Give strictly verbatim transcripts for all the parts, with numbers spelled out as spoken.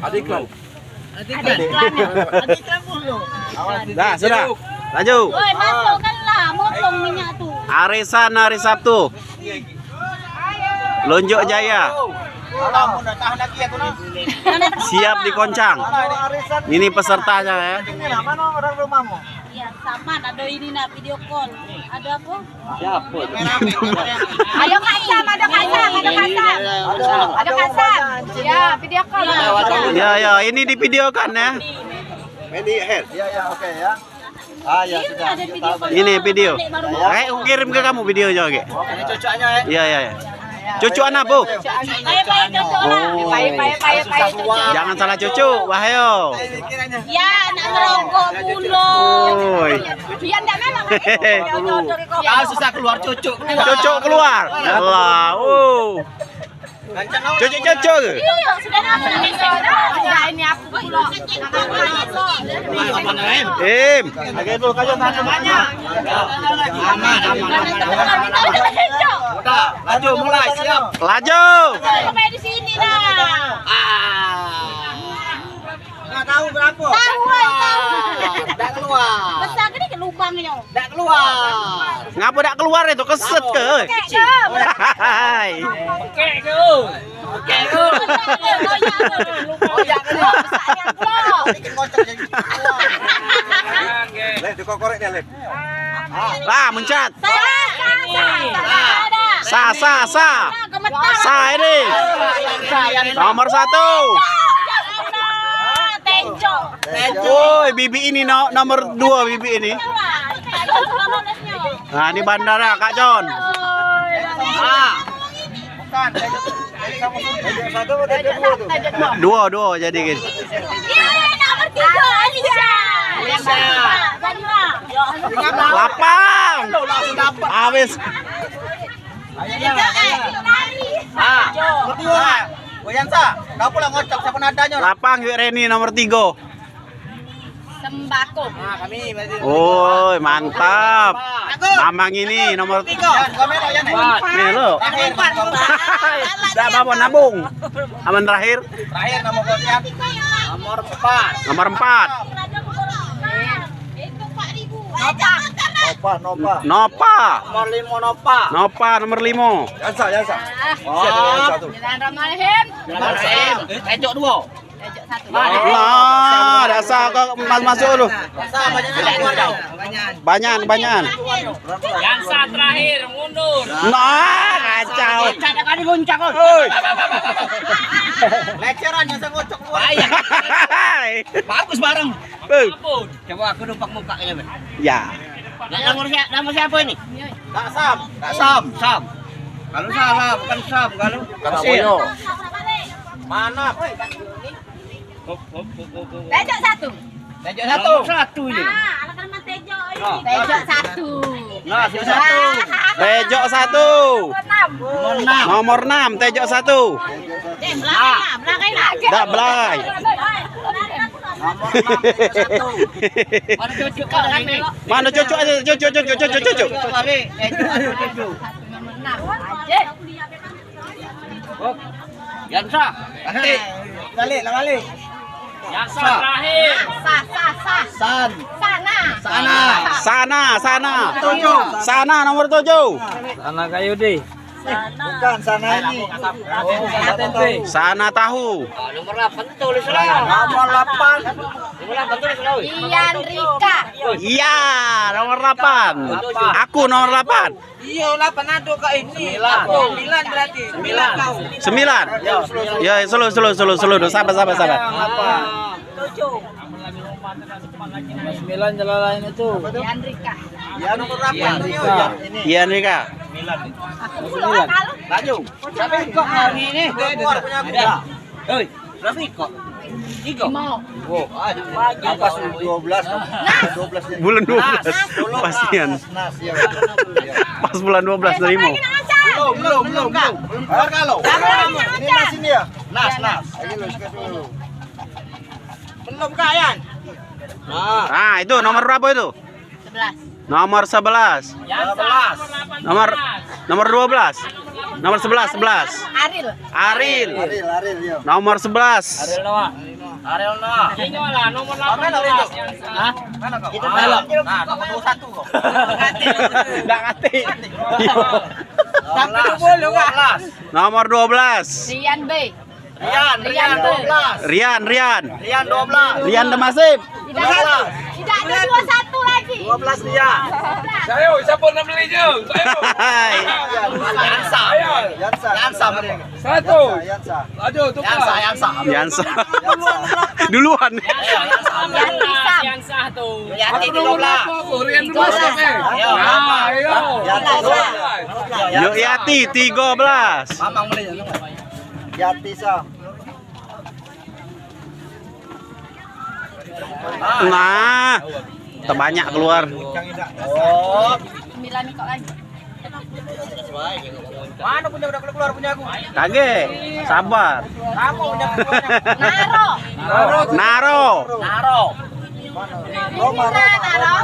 Ada iklan. Ada iklan, ya? Ada iklan mulu. Dah, sudah. Lanjut. Woi, masukkanlah, motong minyak tu. Arisan hari Sabtu. Lonjok Jaya. Siap dikoncang. Ini pesertanya, ya. Ini lah, mana orang rumahmu? Ya, sama, ada ini nak video call. Ada apa? Siapa? Ayo kasam, ada kasam, ada kasam. Ada kasam. Ya, video call. Ya, ya, ini divideokan, ya. Ini, ini. Medi Hair. Ya, ya, oke, ya. Ah, ya, sudah. Ini video. Eh, aku kirim ke kamu videonya, oke. Ini cocoknya, ya. Iya, iya, iya. Cucu anak, Bu. Pai, pai, cucu lah. Pai, pai, pai, pai, cucu. Jangan salah cucu, bahaya. Ya, nak merokok pulo. Oi. Biar ndak melok. Kau susah keluar cucu. Cucu keluar. Allah. Oh. Cucu, cucu ke? Iya, sudah nampak. Sudah ini aku pulo. Im. Aman, aman, aman, aman. Udah, laju, mulai, siap. Laju. Sampai di sini dah. Ah. Nggak tahu berapa. Tahu, tahu. Dah keluar. Besar gini ke lubangnya. Dah keluar. Ngapa dah keluar itu? Keset ke? Kek ke? Hai. Kek ke? Kek ke? Koyak ke? Koyak ke? Bikin kocok jadi. Leh, dikokorek dia, Leh. Lah, muncat. Sa, sa, sa, sa, sa. Sa, sa, sa. Sa ini. Nomor satu. Tencok. Woi, bibi ini no, nomor dua bibi ini. Nah, ini bandara, Kak John. Ah. Bukan, Tejo. Tejo satu apa Tejo dua tuh? Dua, dua jadi gitu. Iya, nomor tiga, Alisa. Alisa. Lapang. Habis. Ah, berdua. Goyansa, kau pula ngocok siapa nadanya? Lapang, Yuk Reni nomor tiga. Sembako. Ah, kami masih. Oi, mantap. Mamang ini nomor tiga. Melo. Terakhir, nomor empat. Dah bawa nabung. Aman terakhir. Terakhir nomor empat. Nomor empat. Nomor empat. Nopa. Nopa, Nopa. Nomor lima, Nopa. Nopa nomor lima. Jansa, Jansa. Ah. Oh. Bismillahirrahmanirrahim. Bismillahirrahmanirrahim. Eh, Tejo dua. Nah, dasar kau mas masuk tu. Banyak, banyak. Jansa terakhir, mundur. Nah, kacau. Oi. Leceran yang sengocok. Bagus bareng. Coba aku numpak muka ya, Bang. Ya. Nah, nomor siapa, nomor siapa ini? Kak Sam. Kak Sam. Sam. Kalau salah, bukan Sam, kalau. Kak Boyo. Mana? Hop, hop, hop, hop, hop. Pecok satu. Pecok satu. Nomor satu ini. Ah, anak kan Mas Tejo ini. Nah. Pecok satu. Nah, sudah satu. Pecok satu. Nomor enam. Nomor enam, Tejo satu. Eh, belakang lah, belakang lah. Dak belai. Mana cucuk kau tadi? Mana cucuk aja, cucuk, cucuk, cucuk, cucuk. Cucuk balik. Eh, cucuk, cucuk. Jansa. Balik. Balik lah, balik. Jansa terakhir. Sa, sa, sa. San. Sana. Sana. Sana, sana. Tujuh. Sana nomor tujuh. Sana kayu deh. Bukan sana ini. Sana tahu. Nomor delapan tulis lah. Nomor delapan. Nomor delapan tulis lah. Ian Rika. Iya, nomor delapan. Aku nomor delapan. Iya, delapan ada kat ini. Sembilan. Sembilan berarti. Sembilan kau. Sembilan. Ya, slow, slow, slow, slow. Sabar, sabar, sabar. Tujuh. Sembilan jalan lain itu. Ian Rika. Iya, nomor berapa? Ian Rika. Iya, ini. Ian Rika. Aku pula kalau. Laju. Siapa yang kok hari ini? Keluar punya aku. Oi, berapa kok? Tiga. Lima. Oh, ah, pas dua belas. Dua belas. Bulan dua belas. Pastian. Nas, ya. Pas bulan dua belas nerimo. Belum, belum, belum, belum. Belum keluar kalau. Ini Nas ini ya? Nas, Nas. Ayo, lu sikat dulu. Belum, Kak, Yan? Nah. Ah, itu nomor berapa itu? Sebelas. Nomor sebelas. Nomor, nomor dua belas. Nomor sebelas, sebelas. Aril. Aril. Aril, Aril, yo. Nomor sebelas. Aril Noah. Aril Noah. Ini lah, nomor delapan belas. Hah? Mana kau? Itu dalam. Nah, nomor dua satu kau. Nggak ngerti. Tapi dua puluh, kan? Nomor dua belas. Rian B. Rian, Rian Rian tuh. Dua belas. Rian, Rian. Rian dua belas. Rian Demasip. Tidak ada, tidak ada dua satu lagi. Dua belas Rian. Ayo, siapa nak beli je? Ayo. Hai. Yansa. Ayo. Yansa. Yansa beri. Satu. Yansa, Yansa. Aduh, tukar. Yansa, Yansa. Yansa. Duluan. Ayo, Yansa. Yanti Sam. Yansa tuh. Yanti tiga belas. Aku nomor berapa? Aku Rian Demasip, eh. Ayo. Nah, ayo. Yansa. Yuk, Yati tiga belas. Mamang beli. Yati Sam. Nah, terbanyak keluar. Sembilan ikok lagi. Mana punya udah keluar punya aku? Kage, sabar. Kamu punya. Naro. Naro. Naro.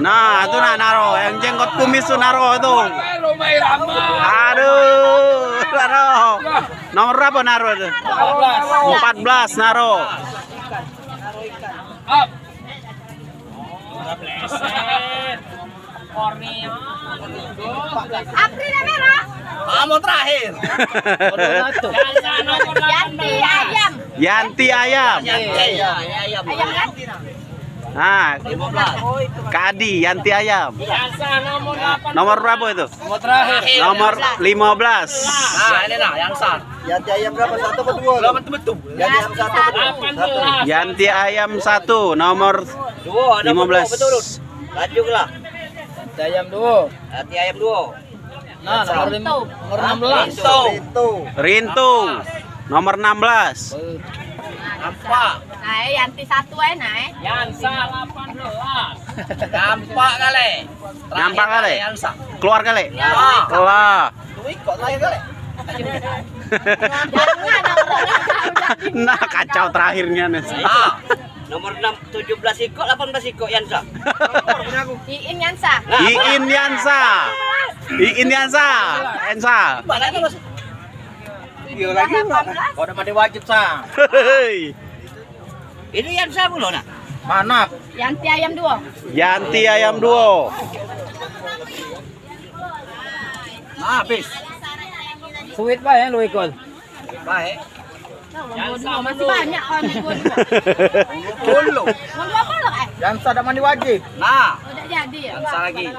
Nah, tu nak Naro. Yang jenggot kumis tu Naro tu. Aduh, Naro. Nomor berapa Naro tu? Empat belas Naro. April yang merah. Kamu terakhir. Yanti ayam. Yanti ayam. Yanti, ya, ya, ayam. Ayam kan? Nah, Kak Adi, Yanti ayam. Nomor berapa itu? Nomor terakhir. Nomor lima belas. Nah, ini nah, Yansa. Yanti ayam berapa? Satu apa dua? Dua betul. Yanti ayam satu apa dua? Satu. Yanti ayam satu, nomor dua, ada lima belas. Betul. Lanjutlah. Yanti ayam dua. Yanti ayam dua. Nah, nomor lim-, nomor enam belas. Rinto. Rinto. Nomor enam belas. Nampak. Nah, eh, Yanti satu eh, nah, eh. Yansa delapan belas. Nampak kali. Nampak kali. Yansa. Keluar kali. Ya. Keluar. Tuh, ikut lagi kali. Jangan, orang. Nah, kacau terakhirnya nih. Ah. Nomor enam, tujuh belas ikok, delapan belas ikok Yansa. Iin Yansa. Nah. Iin Yansa. Iin Yansa. Yansa. Mana itu, Mas? Iya lagi. Kau udah mandi wajib, Sa. Hei. Ini Yansa mulu nah. Mana? Yanti ayam dua. Yanti ayam dua. Habis. Suit bae lu ikut. Baik. Masih banyak kau ni. Dulu. Mau dua puluh eh? Yansa dak mandi wajib. Nah. Oh, dak jadi ya? Yansa lagi.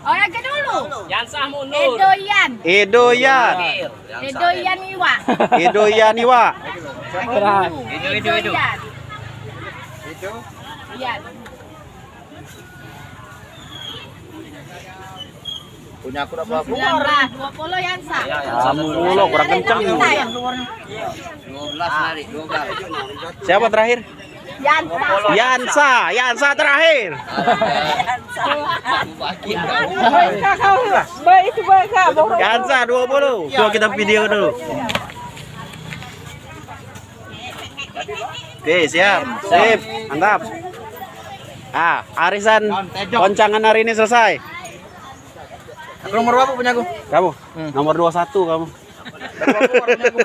Oh, yang ke dulu. Yansa mundur. Edo Yan. Edo Yan. Terakhir. Yansa Edo terakhir. Yan Iwa. Edo Yan Iwa. Edo, Edo, Edo. Edo Yan. Edo. Yan. Punya aku dak berapa. Sembilan belas, dua puluh Yansa. Kamu mulu kurang kenceng. Dua belas lari, dua belas. Siapa terakhir? Yansa. Yansa, Yansa terakhir. Baik, itu baik, Kak. Yansa dua puluh. Coba kita video dulu. Oke, siap. Sip, mantap. Ah, arisan koncangan hari ini selesai. Aku nomor berapa punya aku? Kamu? Hmm. Nomor dua satu kamu. Nomor dua satu punya aku.